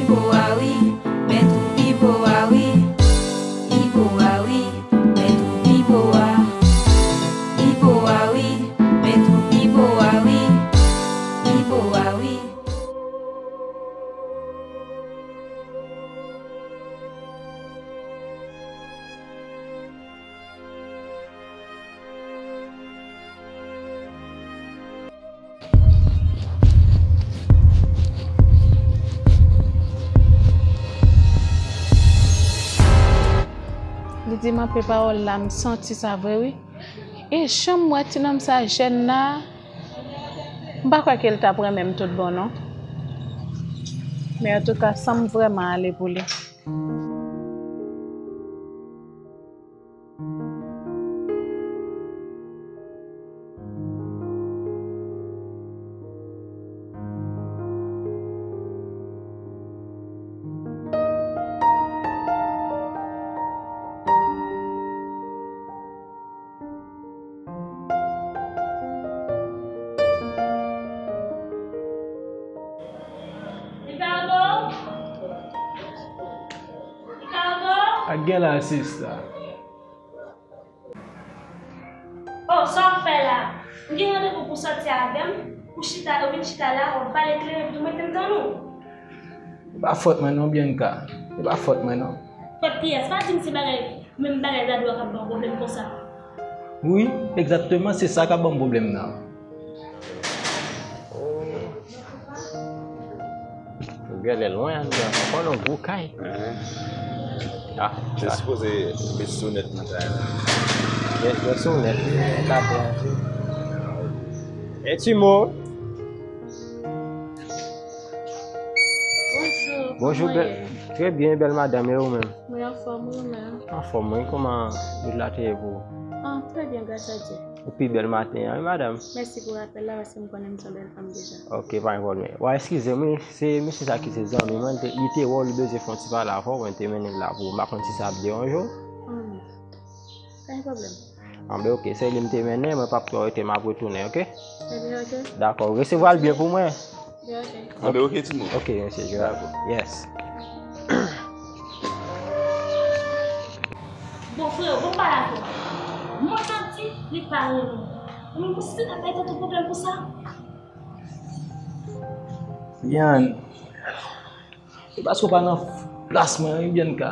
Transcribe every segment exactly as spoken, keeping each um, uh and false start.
Ibo a wi, men twoup Ibo a wi. Ibo a wi, men twoup Ibo a. Ibo a wi, men twoup Ibo a wi. Ibo a wi. Li di m anpil pawòl la, m santi sa vre wi. E jan m wè ti nonm sa jèn la, m pa kwè ke l t ap renmen m tout bon non. Men antouka, san m vrèman ale pou li. Ricardo? Ricardo? Sa k gen la, sista? Oh, sa w ap fè la? M gen randevou pou w sòti avè m, ou chita, ou vin chita la, w ap pale klere, epi tou mete m tann ou. Se pa fòt mwen non, Bianca. Se pa fòt mwen non. Fòt kiyès? Pa di m se bagay, menm bagay Dadou a k ap ba w pwoblèm konsa. Wi, egzakteman, se sa k ap ban m pwoblèm nan. Ou genlè lwen anndan, ankò nan gwo kay. Ah, se sa. Sipoze met sonèt nan kay la. Gen, gen sonèt, wi, men ka branche. E ti mo. Bonjou. Bonjou, bèl. Trè byen, bèl madanm, e ou menm? Mwen anfòm, wi, ou menm? Anfòm, wi, kòman jounè la te ye pou ou? Ah, trè byen, gras a Dye. Ou pi bèl maten an, wi, madanm. Mèsi pou rapèl la, paske m konnen m se yon bèl fanm deja. Ok, pa gen pwoblèm. Wa, eskize m, wi, se mesye sa ki se zanmi mwen, li te, li te wè w, li bezwen fè yon ti pale avè w, mwen te mennen l la pou ou. M pa konn si sa ap deranje w. Ah, non. Pa gen pwoblèm. Anben, ok, se li m te mennen, mwen p ap twò rete, m ap retounen, ok? Ebyen, ok. Dakò, resevwa l byen pou mwen. Ebyen, ok. Anben, ok, timoun. Ok, mesye Gerald. Dakò. Yes. Bon, frè, bon pale avè w. Mwen santi li pa renmen w. Ou menm pou si l ap bay tèt ou pwoblèm pou sa. Yan, se paske w pa nan plas mwen, wi, Bianca.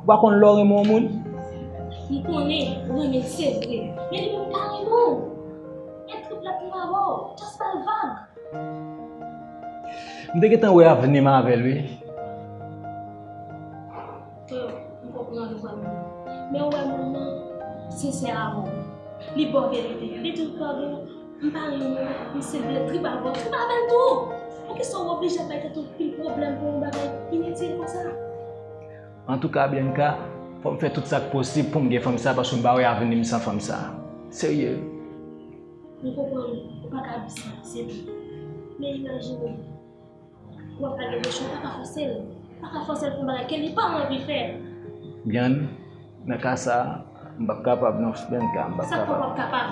Ou pa konn lè w renmen yon moun? M konnen ou renmen l, se vre. Men li menm pa renmen w. E trip l ap pran avè w, just bay vag. M te gentan wè avni m avè l, wi. Frè, m konprann ou vrèman. Men ou wè moun nan sensè avè w. Li ba w verite. Li di w, Ricardo, m pa renmen w, m se vle trip avè w. Trip avè l tou! Poukisa w oblije ap bay tèt ou pil pwoblèm pou yon bagay initil konsa? Antouka, Bianca, fò m fè tout sa k posib pou m gen fanm sa, paske m pa wè avni m san fanm sa. Serye. M konprann ou pa ka di sa, se vre. Men imajine, w ap lage dechon, w pa ka fòse l. W pa ka fòse l fè yon bagay ke li pa anvi fè. Bian, nan ka sa, m p ap kapab non, Bianca, m p ap kapab. Sa k fè w p ap kapab?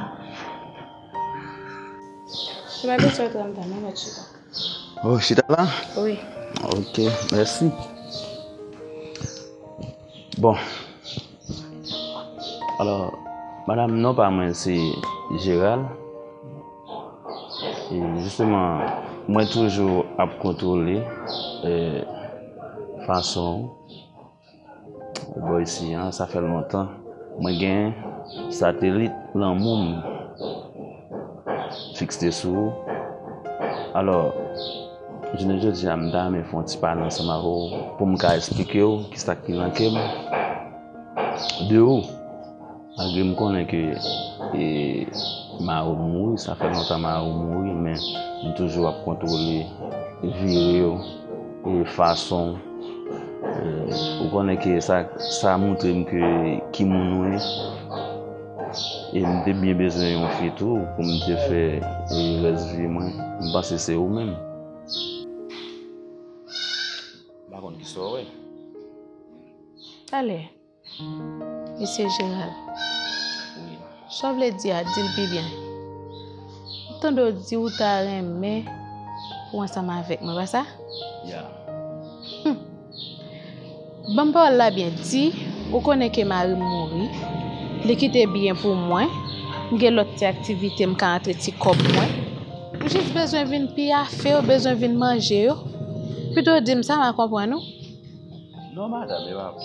Ou pa bezwen antre anndan non, mèt chita. Oh, chita la? Wi. Ok, mèsi. Bon. Alò, madanm, non pa mwen se Gerald. E jisteman, mwen toujou ap kontwole, eh, fason bò isi an, sa fè lontan. Mwen gen satelit lanmou m fikse sou ou. Alò, jounen jodi a, m ta renmen fè yon ti pale ansanm avè w pou m ka esplike w kisa ki nan kè m de ou. Malgre m konnen ke, e, mari w mouri, sa fè lontan mari w mouri, men m toujou ap kontwole vire w, e, fason w. E, ou konnen ke sa, sa montre m ke ki moun ou ye. E m te byen bezwen yon fi tou pou m te fè, e, rès vi mwen. M panse se ou menm. M pa konn kisa w wè. Talè. Mesye Gerald, wi, sa w vle di a, di l pi byen. M tande w di w ta renmen pou w ansanm avèk mwen, pa sa? Ya. Ban m pawòl la byen, di ou konnen ke mari m mouri, li kite byen pou mwen, m gen lòt ti aktivite, m ka antre ti kòb mwen. M jis bezwen vin piyafe yo, bezwen vin manje yo. Pito w di m sa, m a konprann ou. Non, madanm, e pa pou.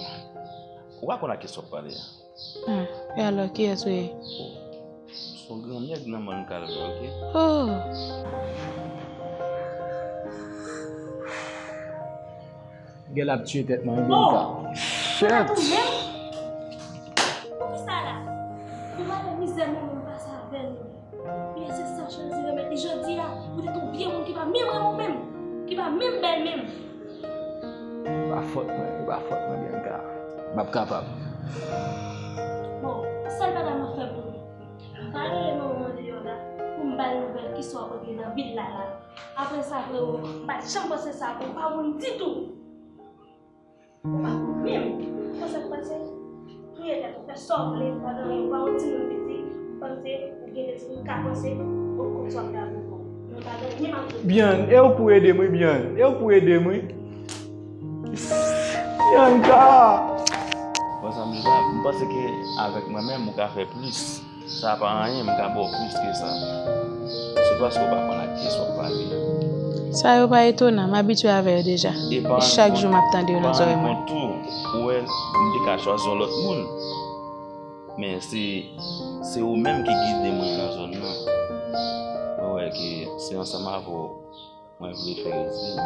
Ou pa konn ak kiyès w ap pale a. Ah, e alò, kiyès ou ye? Oh, m se yon gran nèg nan mòn Kalvè, oke? Oh! Gèl ap tiye tèt mwen, Bianca. Shit! Poukisa la? Ou pa wè mizè mwen menm pase avè nou. Byen, se sa w chwazi renmen. E jodi a, ou te yon vye moun ki pa menm renmen w menm, ki pa menm bèl menm. E pa fòt mwen, e pa fòt mwen, Bianca. M ap kapab. Bon, sèl bagay m ap fè pou nou, m pa rele manman m andeyò la pou m ba l nouvèl kisa w ap regle nan vil la la. Apre sa, frero, m pa t janm panse sa pou ou, ou pa moun ditou. Ou pa moun menm. Ou konn sa k pase? Touye tèt ou, fè sa w vle, pa gen anyen, ou pa yon timoun piti, ou panse ou gen lespri, ou ka panse, ou konn sa w ap fè avèk ou. Men pa gen anyen m ap di w. Byan, e ou pou ede m wi, Byan, e ou pou ede m wi. Byanka! Bon, sa m di la, m panse ke avèk mwen menm, ou ka fè plis. Sa pa anyen, m ka ba w plis ke sa. Se paske w pa konn ak kiyès w ap pale. Sa yo pa etonan, m abitye avè yo deja. E chak jou m ap tande yo nan zòrèy mwen. Ou wè, m te ka chwazi yon lòt moun. Men se, se ou menm ki gide mwen nan zòn nan. Mwen wè ke se ansanm avè w mwen vle fè yo di m.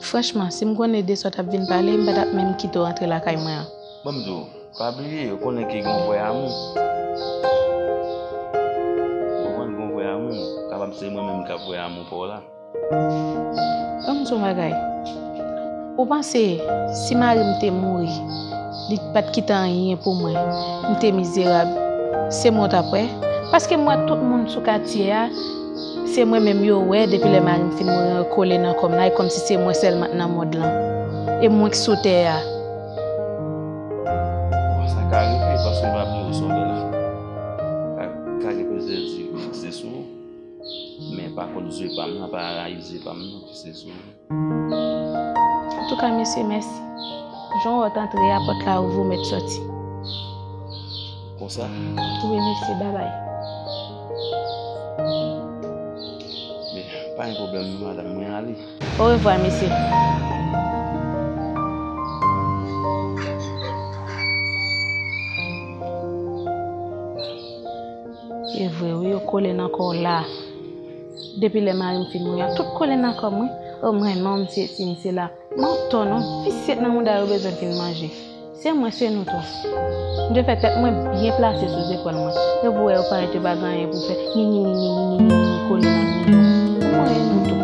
Franchman, si m konnen de sa w t ap vin pale, m pa t ap menm kite w antre lakay mwen an. Ban m di w, pa bliye, ou konnen ke gen yon vrè amou. Ou konprann, gen yon vrè amou. Kapab se mwen menm k ap vrè amou pa w la. Ban m di w yon bagay. Ou panse si mari m te mouri, li pa t kite anyen pou mwen, m te mizerab, se mwen w t ap wè? Paske m wè tout moun sou katye a, se mwen menm yo wè, depi lè mari m fin mouri, yo kole nan kò m la, e kòmsi se mwen sèlman k nan mond lan. E mwen k sou tè a. Bon, sa ka rive, paske m pa bliye w se yon bèl fi. Ka, ka gen plizyè zye ki fikse sou ou, men pa kòt zye pa m nan, pa rayi zye pa m nan, fikse sou ou. Antouka, mesye, mèsi. Jan w ap antre a, pòt la ouvri, w mèt sòti. Konsa? Wi, mesye, babay. Men, pa gen pwoblèm non, madanm, mwen ale. Orevwa, mesye. Se vre, wi, yo kole nan kò w la. Depi lè mari m fin mouri an, tout kole nan kò m, wi. O, m renmen w, m sesi, m sela. M antò non, visye k nan mouda yo bezwen vin manje. Se mwen, se nou tou. M te fè tèt mwen byen plase sou zepòl mwen. Epi w wè yo parèt yo pa gen anyen pou fè. Ni, ni, ni, kole nan nou. Mwen e nou tou.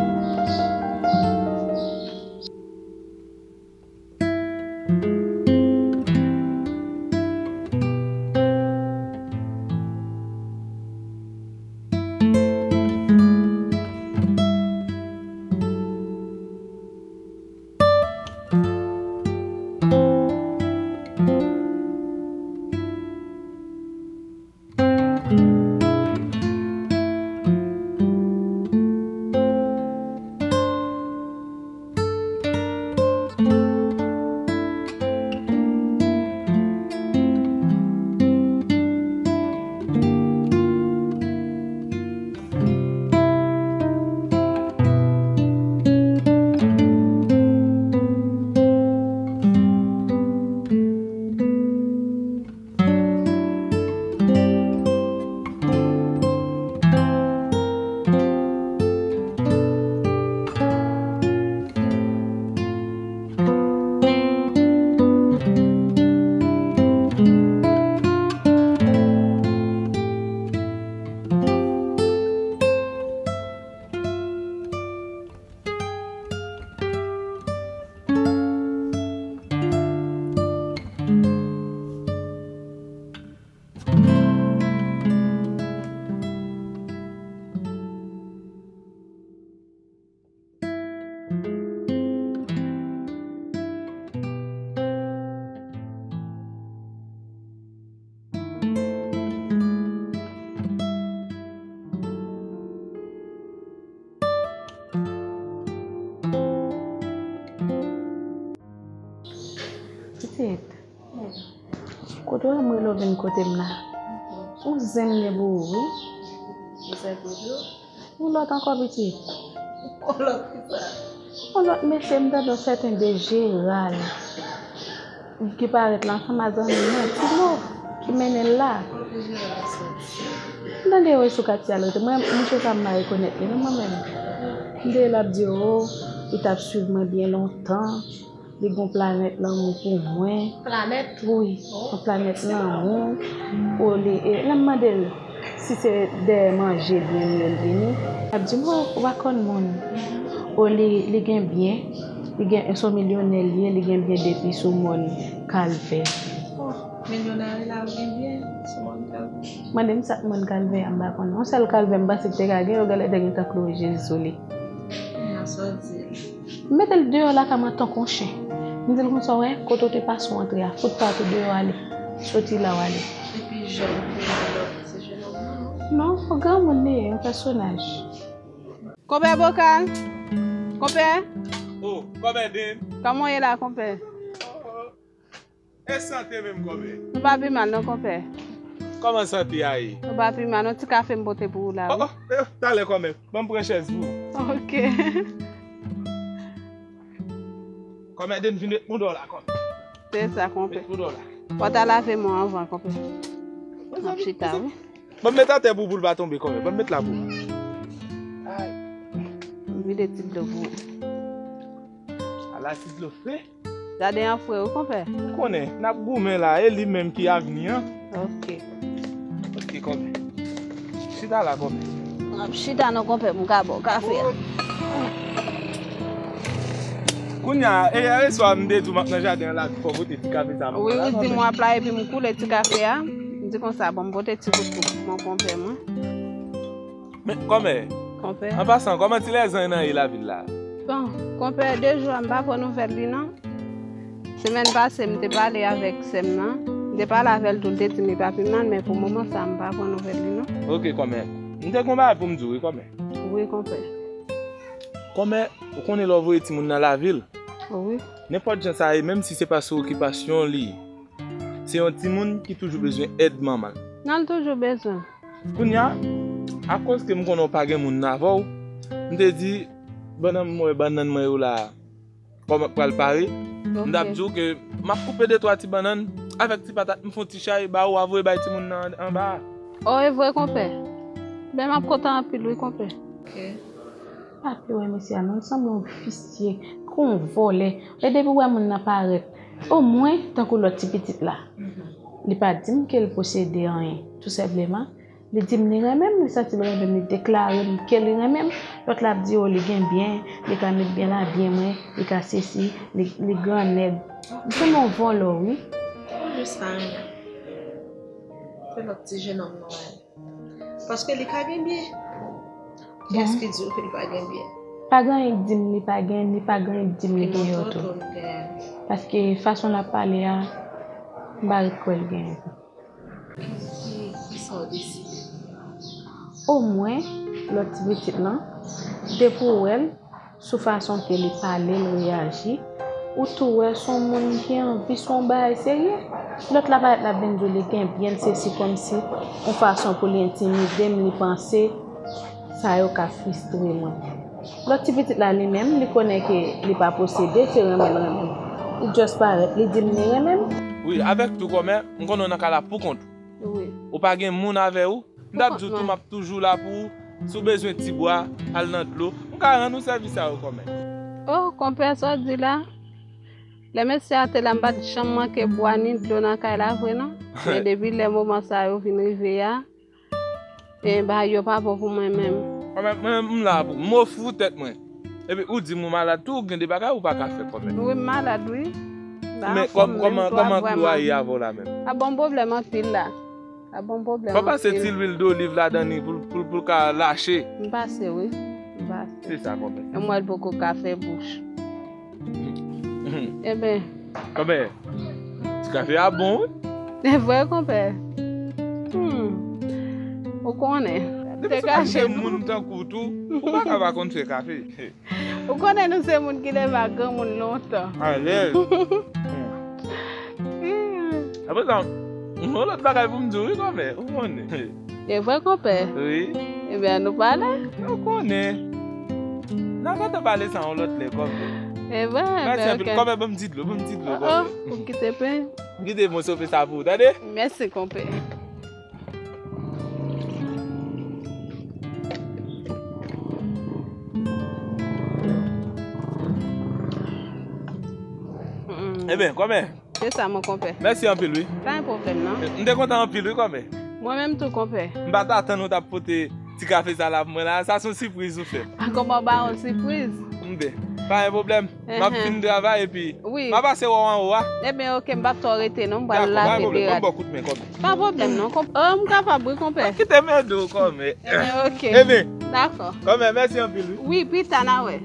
Pitit, kote w wè m rele w vin kote m la? Yon zen m gen pou ou, wi. Yon lòt ankò, pitit. Yon lòt mesye m tande yon sèten de Jeral ki parèt la ansanm a zanmi mwen, Tilo, ki mennen l la. M tande yo sou katye a l rete. Mwen, mesye sa m pa rekonèt li non, mwen menm. M tande l ap di, o, li t ap swiv mwen byen lontan. Li gon planèt lanmou pou mwen. Planèt? Wi, yon planèt lanmou. O li, e, lè m mande l si se dèyè manje byen m yo l vini, l ap di m, o, ou pa konn moun. O li, li gen byen, li gen, se yon milyonè li ye, li gen byen depi sou mòn Kalvè. O, milyonè la ou gen byen sou mòn Kalvè? Mande m sa k mòn Kalvè a, m pa konnen. Yon sèl Kalvè m panse ki te ka gen, yo genlè te gentan kloure Jezi sou li. Sa w di. M mete l deyò lakay mwen tankou yon chen. M di l konsa, w wè, kote w te pase w antre a, fout pa tou deyò ale. Soti la w ale. Epi jèn pou yon lòt, se jèn òm nan, non? Non, yon granmoun li ye, yon pèsonaj. Konpè Bokal? Konpè? O, kòmè Den. Kòman w ye la, konpè? E sante menm, kòmè? Nou pa pi mal non, konpè. Kòman sante a ye? Nou pa pi mal non, ti kafe m pote pou ou la, wi. O, o, e, talè, kòmè. Ban m pran chèz pou ou. Ok. Kòmè Den, vin ret mouda w la, kòmè. Se sa, konpè. Ret mouda w la. Fò w ta lave men w anvan, konpè. Mezanmi, m ap chita, wi. Ban m met atè pou, pou l pa tonbe, kòmè. Ban m met la pou ou. Ay. M vide ti dlo pou ou. Ala ti dlo fre. Jaden an fre wi, konpè. Ou konnen, n ap goumen la, e li menm ki avni an. Ok. Ok, kòmè. Chita la, kòmè. M ap chita non, konpè, pou m ka ba w kafe a. Kounye a, e yè swa m te di w m ap nan jaden an la, fò w pote ti kafe sa pou mwen la, konpè. Wi, ou di m w ap la, epi m koule ti kafe a. M di konsa, bon, m pote ti kout pou mwen, konpè mwen. Men, kòmè. Konpè. An pasan, kòman ti lèzanj nan ye lavil la? Bon, konpè, de jou a, m pa pran nouvèl li non. Semèn pase, m te pale avèk sè m nan. M te pale avè l tou, l te di m li pa pi mal, men pou moman sa, m pa pran nouvèl li non. Ok, kòmè. M te gon bagay pou m di w, wi, kòmè. Wi, konpè. Kòmè, ou konnen lè w voye timoun nan lavil? Wi. Nenpòt jan sa ye, menm si se pa sou okipasyon li, se yon timoun ki toujou bezwen èd manman l. Nan l toujou bezwen. Kounye a, akoz ke m konnen w pa gen moun avè w, m te di, pandan m wè bannann mwen yo la, kòman pral pare, m t ap di w ke m ap koupe de twa ti bannann avèk ti patat, m fè yon ti chay ba ou a voye bay timoun nan anba a. O, e vre, konpè. Ben, m ap kontan anpil, wi, konpè. Ok. Pa pi wè mesye a non, l sanble yon visye, kou yon vòlè. E depi w wè moun nan parèt, omwen, tankou lòt ti pitit la, li pa di m ke l posede anyen, tou senpleman. Li di m li renmen m, li santi l renmen m, li deklare m ke li renmen m. Lòt la ap di, o, li gen byen, li ka met byen la byen mwen, li ka sesi, li, li grannèg. Li sanble yon vòlò, wi. Ou jis pa renmen m. Se lòt ti jenòm nan wè. Paske li ka gen byen. Kiyès ki di w ke li pa gen byen? Pa gen anyen k di m li pa gen, ni pa gen anyen k di m li gen yo tou. Paske fason l ap pale a, m pa ret kwè l gen yo tou. Ki, ki, kisa w deside? Omwen, lòt ti pitit lan, depi w wè l, sou fason ke li pale, l reyaji, ou tou wè s on moun ki anvi s on bagay serye. Lòt la parèt l ap vin di w li gen byen, l sesi kòmsi yon fason pou l entimide m, li panse sa yo ka fristre mwen. Lòt ti pitit la li menm, li konnen ke li pa posede, se renmen l renmen m. Li just parèt, li di m li renmen m. Wi, avèk tou kòmè, m konnen w nan kay la poukont ou. Wi. Ou pa gen moun avè w, m t ap di w tou, m ap toujou la pou ou. Si w bezwen ti bwa, al nan dlo, m ka rann ou sèvis sa yo kòmè. O, konpè, sa w di la? Lè mesye a te la, m pa t janm manke bwa ni dlo nan kay la vre non. Men depi lè moman sa yo vin rive a, e, bagay yo pa bon pou mwen menm. Kòmè, mwen, m la pou m ofri w tèt mwen. Epi ou di m ou malad tou, ou gen de bagay ou pa ka fè kòmè. Wi, m malad, wi. M pa anfòm, wi, m pa vrèman. Kòman klou a ye avè w la menm? A bon pwoblèm anpil la. A bon pwoblèm anpil. Fò pase ti lwil doliv ladan li pou, pou, pou l ka lache. M pase, wi. M pase. Se sa, kòmè. E m wè l poko ka fè bouch. Eben. Kòmè, ti kafe a bon, wi. E vre, konpè. Hmm. Ou konnen. Depi se pa de moun tankou w tou, ou pa ka pa konn fè kafe. Ou konnen nou se moun ki leve ak granmoun lontan. Alèz. Hmm. Apre sa, m gen yon lòt bagay pou m di w, wi, kòmè. Ou konnen. E vre, konpè? Wi. Ebyen, ann nou pale. Ou konnen. N a gentan pale sa yon lòt lè, kòmè. E vre? Mèsi anpil. Kòmè, ban m ti dlo, ban m ti dlo, kòmè. Oh, oh, pou m kite pen. M kite moso pen sa pou ou, tande? Mèsi, konpè. Ebyen, kòmè. Se sa, mon konpè. Mèsi anpil, wi. Pa gen pwoblèm, non. M te kontan anpil, wi, kòmè. Mwen menm tou, konpè. M pa t atann ou t ap pote ti kafe sa la pou mwen la. Sa se yon sipriz ou fè m. A, kòman w ba yon sipriz? M te. Pa gen pwoblèm. M ap fin travay epi m a pase wè w anwo a. Ebyen, oke, m p ap twò rete, non. M pral lave de rad. Dakò, pa gen pwoblèm. Ban m ba w kout men, kòmè. Pa pwoblèm, non. Konp-, oh, m kapab, wi, konpè. Kite m ede w, kòmè. Ebyen, oke. Ebyen. Dakò. Kòmè, mèsi anpil, wi. Wi, pita n a wè.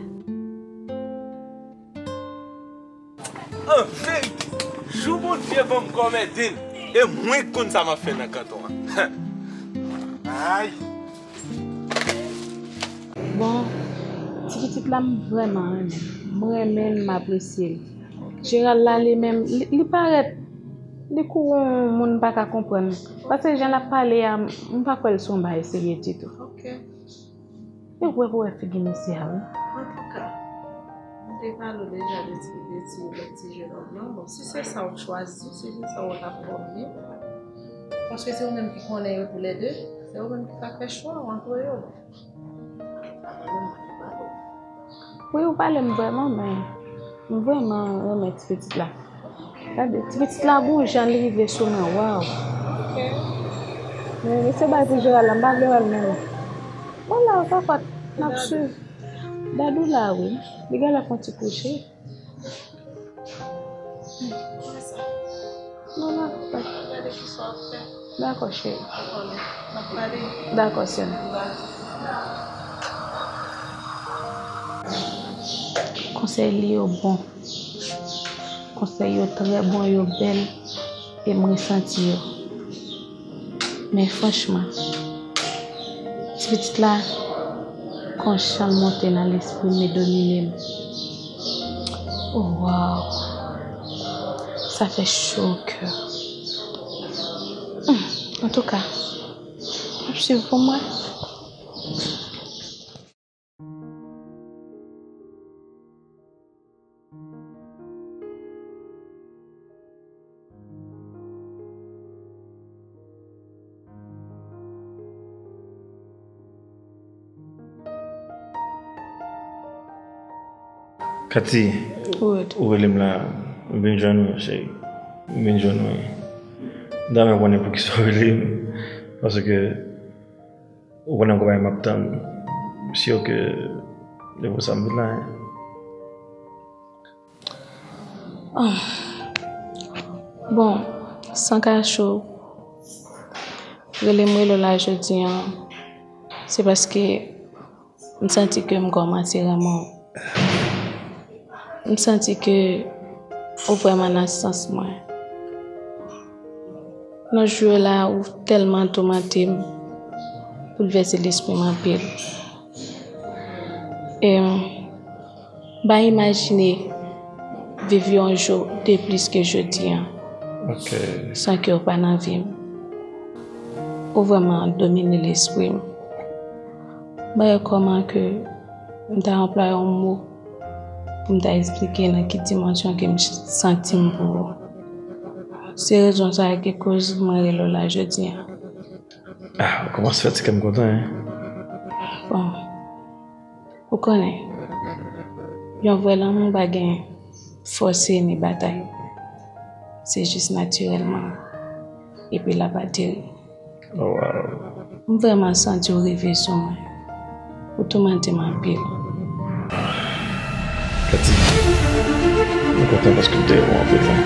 An verite, jou Bondye ban m kòmè de l, e mwen k konn sa m ap fè nan kanton an. Ay! Bon, ti pitit la, m vrèman renmen l. M renmen l, m apresye l. Jeral la, li menm, li, li parèt, li kou yon moun m pa ka konprann. Paske jan l ap pale a, m pa kwè l se yon bagay serye ditou. Ok. E ou wè, ou wè figi misye a, wi. Antouka, m te pale w deja de ti, de ti, de ti jenòm nan. Bon, si se sa w chwazi, si se sa w ta konvni, paske se ou menm ki konnen yo toulède, se ou menm ki ka fè chwa w antre yo. Wi, ou pale m vrèman, men m vrèman renmen ti pitit la. Gade, ti pitit la gon jan li rive sou mwen, waw. Men, men se bagay pou Jeral la, m pa vle wè l menm. Bon, la, ou pa fòt, n ap swiv. Dadou la, wi. Li genlè fè yon ti kouche. Non, non, pa. Dakò, cheri. Dakò, sè m. Konsèy li yo bon. Konsèy yo trè bon, yo bèl, e m resanti yo. Men franchman, ti pitit la, gon jan l monte nan lespri m, e domine m. Oh, waw! Sa fè cho o kè. Hmm, antouka, n ap swiv pou m wè. Katy, ou rele m la, m vin jwenn ou, cheri. M vin jwenn ou, wi. M ta renmen konnen poukisa w rele m, paske ou konnen konpayi m ap tann. M si ke se pou sa m vin la, wi. Ah. Bon, san kache w, rele m rele w la jodi a, se paske m santi ke m kòmanse renmen w. M santi ke ou vrèman nan sans mwen. Nan jou yo la, ou tèlman toumante m, boulvèse lespri m anpil. E m pa imajine viv yon jou de plis ke jodi a, ok, san ke w pa nan vi m. Ou vrèman domine lespri m. M pa wè kòman ke m ta anplwaye yon mo pou m ta esplike nan ki dimansyon ke m santi m pou ou. Se rezon sa a ki koz mwen rele w la jodi a. Ah, ou kòmanse fè ti kè m kontan, en. Bon, ou konnen, yon vrè lanmou pa gen fòse ni batay. Se jis natirèlman. Epi l ap ateri. Oh, wow. M vrèman santi w rive sou mwen. Ou toumante m anpil. Katy, m kontan paske m te renmen w anpil, wi.